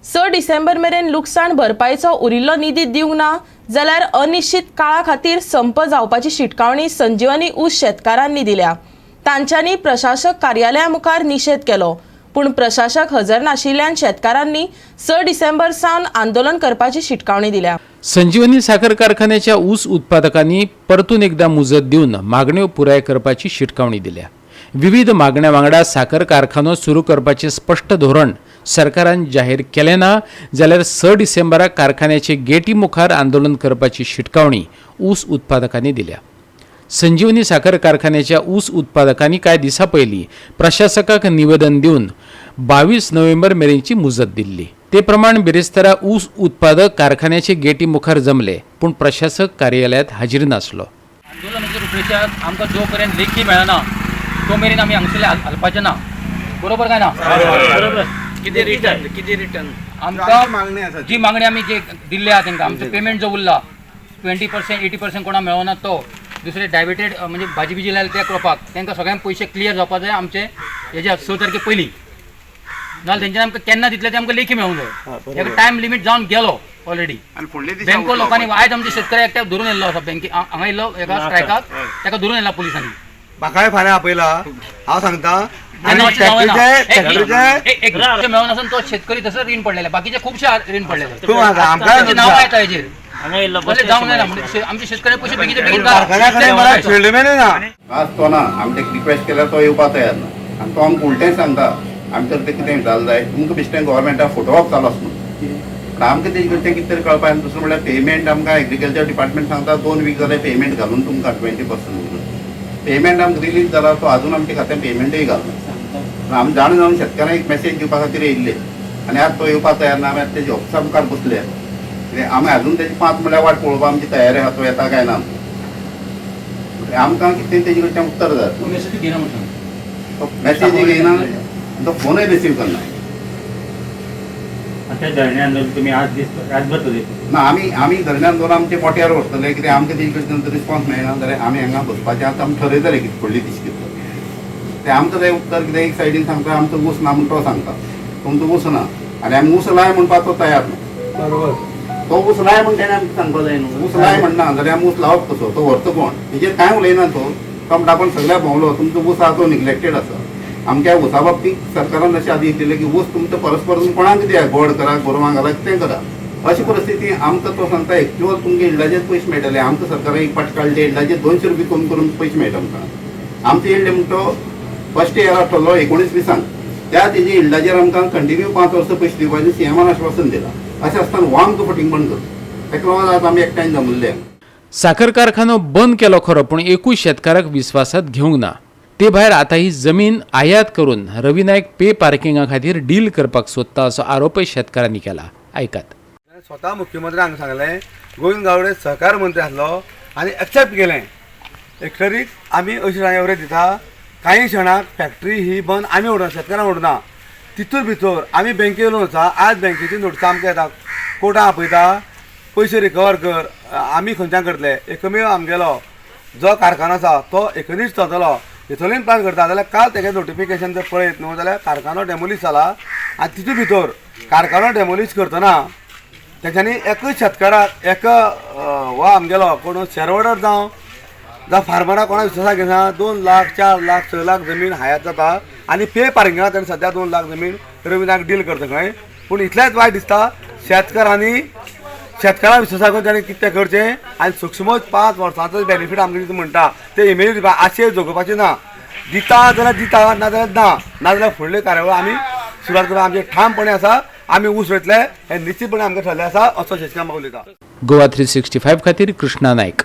6 डिसेंबर मेरेन लुकसाण भरपायचो उरिल्लो निधी दिवंक ना जाल्यार अनिश्चित काळा खातीर संप जावपाची शिटकावणी संजीवनी ऊस शेतकारांनी दिल्या. तांच्यांनी प्रशासक कार्यालया मुखार निशेध केलो, पूण प्रशासक हजर नाशिल्ल्यान शेतकारांनी 6 डिसेंबर सावन आंदोलन करपाची शिटकावणी दिल्या. संजीवनी साखर कारखान्याच्या ऊस उत्पादकांनी परतून एकदा मुजत दिवन मागण्यो पुराय करपाची शिटकावणी दिल्या. विविध मागण्या वांगडा साखर कारखानो सुरू करपाचें स्पश्ट धोरण सरकारान जाहीर केलें ना जाल्यार 6 डिसेंबराक कारखान्याचे गेटी मुखार आंदोलन करपाची शिटकावणी ऊस उत्पादकांनी दिल्या. संजीवनी साखर कारखान्याच्या ऊस उत्पादकांनी कांय दिसां पयलीं प्रशासकाक निवेदन दिवन 22 नोव्हेंबर मेरेनची मुजत दिल्ली. ते प्रमाण बिरेस्तारा ऊस उत्पादक कारखान्याचे गेटी मुखार जमले, पूण प्रशासक कार्यालयात हाजीर नासलो. आंदोलनाच्या रुपरेशात आमकां जो पर्यंत लेखी मेळना तो मेरेन आमी हांगसरले हालपाचें ना. बरोबर काय ना? बरोबर. किती रिटर्न, किती रिटर्न? आमकां जी मागणी आमी जे दिल्ली आहा तांकां, आमचो पेमेंट जो उरला 20%, 80% कोणाक मेळना तो, दुसरे डायवेटेड म्हणजे भाजी बिजी लायल्या त्या क्रॉपाक, तांकां सगळ्यांक पयशे क्लियर जावपा जाय आमचे हेज्या 6 तारखे पयलीं. नाजाल्यार तेंच्यानी आमकां केन्ना दितले ते आमकां लेखी मेळूंक जाय. हेका टायम लिमीट जावन गेलो ऑलरेडी. आनी फुडले दिसा बँको लोकांनी आयज आमचे शेतकरी एकट्याक धरून येयल्लो आसा बँके हांगा येयल्लो एका स्ट्रायकाक, ताका धरून येयला पुलिसांनी. म्हाकाय फाल्यां आपयला, हांव सांगता. तेन्ना आनी अशें जावना. फॅक्टरीचे फॅक्टरीचे एक एक मेळून आसून तो शेतकरी तसो रीण पडलेले, बाकीचे खुबशे रीण पडलेले. खूब आसा आमकां. तांचे नांव येता हेजेर. हांगा येयल्लो. तशें जावंक जायना म्हणजे आमचे शेतकरी पयशे बेगीन बेगीन कारखान्या कडेन मला फिल्ड ना. आज तो ना, आमी ताका रिक्वेस्ट केल्यार तो येवपा तयार ना आनी तो आमकां उलटें सांगता, आमी तर तें कितें जालें जाय तुमकां बेश्टें गोवोरमेंटाक फटोवप चालू आसा म्हणून. पूण आमकां तेजे कडच्यान कितें तरी कळपा. आनी दुसरें म्हणल्यार पेमेंट आमकां एग्रीकल्चर डिपार्टमेंट सांगता 2 वीक जालें पेमेंट घालून तुमकां 20% म्हणून. पेमेंट आमकां रिलीज जाला, तो आजून आमच्या खात्यान पेमेंटूय घालना. आमी जाणून जाणून शेतकारांक एक मेसेज दिवपा खातीर येयल्ले आनी आज तो येवपा तयार ना. आमी आतां तेजे ऑफिसा मुखार बसले कित्याक आमी अजून तेजी 5 म्हणल्यार वाट पळोवपा आमची तयारी आहा, तो येता काय ना. आमकां कितें तेजे कडच्यान उत्तर जाय. मेसेज घेना म्हणून. तो मेसेज घेयना, तो फोनूय रिसीव करना. ते धरणे आंदोलन तुम्ही आज दीस रातभर चलयता? ना, आमी आमी धरणे आंदोलन आमचे मोट्यार वचतले. कित्याक आमकां तेजे कडच्यान रिस्पॉन्स मेळना जाल्यार आमी हांगा बसपाचें. आतां आमी ठरयतले कितें फुडली दीस कितें तें. आमकां जाय उत्तर. कितें एक सायडीन सांगता आमचो ऊस ना म्हण, तो सांगता तुमचो ऊस ना आनी आमी ऊस लाय म्हणपाक तो तयार ना. तो ऊस लाय म्हण तेणें आमकां सांगपाक जाय न्हू. ऊस लाय म्हणना जाल्यार आमी ऊस लावप कसो, तो व्हरतो कोण, हेजेर कांय उलयना तो. तो म्हणटा आपण सगळ्या भोंवलो, तुमचो ऊस आहा तो निग्लेक्टेड आसा. आमच्या ऊसा बाबतीत सरकारान अशें आदेश दिले की ऊस तुमचो परस्पर तुमी कोणाक दिया, गोड करा, गोरवांक घाला, कितें करा. अशी परिस्थिती आमकां तो सांगता एक्चुअल तुमकां इल्डाचेर पयशे मेळटले. आमकां सरकारान एक पाट काडले, इल्डाचेर 200 रुपया कमी करून पयशे मेळटा आमकां. आमचे इल्ले म्हणटा तो फर्स्ट इयराक ठरलो 19-20आंक, त्या तेजे इल्डाचेर आमकां कंटिन्यू 5 वर्सां पयशे दिवपाचें सीएमान आश्वासन दिलां. अशें आसतना हो आमकां फटींगपण करता. ताका लागून आतां आमी एकठांय जमल्ले. साखर कारखानो बंद केलो खरो, पूण एकूय शेतकाराक विस्वासात घेवंक ना. ते भायर आतां ही जमीन आयात करून रवी नायक पे पार्किंगा खातीर डील करपाक सोदता असो आरोपय शेतकारांनी केला. आयकात. स्वता मुख्यमंत्री हांगा सांगलें, गोविंद गावडे सहकार मंत्री आसलो आनी एक्सेप्ट केलें. एकतरीच आमी अशी एवरेज दिता, काही क्षणाक फॅक्टरी ही बंद आमी उडना, शेतकारांक उडना. तितूर भितर आमी बँकेक लोन आसा. आज बँकेची नोटिसां आमकां येता, कोर्टान आपयता, पयशे रिकवर कर. आमी खंयच्यान करतले? एकमेव आमगेलो जो कारखानो आसा तो एकनिश्ठ चलतलो, हितूंतल्यान प्लान करता. जाल्यार काल तेगे नोटिफिकेशन जर पळयत न्हू जाल्यार कारखानो डेमोलीश जाला आनी तितून भितर कारखानो डेमोलीश करतना तेंच्यांनी एकूय शेतकाराक एक हो आमगेलो कोण शेरवडर जावं जावं फार्मराक कोणाक विश्वासाक घेना. 2 लाख, 4 लाख, 6 लाख जमीन हायात जाता आनी पे पार्किंगाक तेणें सद्या 2 लाख जमीन रवी नायक डील करता खंय. पूण इतलेंच वायट दिसता, शेतकारांनी शेतकारां विश्वासाक घेवन ताणें कितें करचें आनी सुक्ष्म 5 वर्सांचो बेनिफीट आमकां कितें म्हणटा ते इमिडिएट आशे जगोवपाचें ना. दिता जाल्यार दिता, नाजाल्यार ना. नाजाल्यार फुडले कार्यावळ आमी सुरवात करपाक आमचें ठामपणे आसा. आमी ऊस रोयतले हें निश्चितपणे आमकां ठरलें आसा, असो शशिकांत उलयता. गोवा 365 खातीर कृष्णा नायक.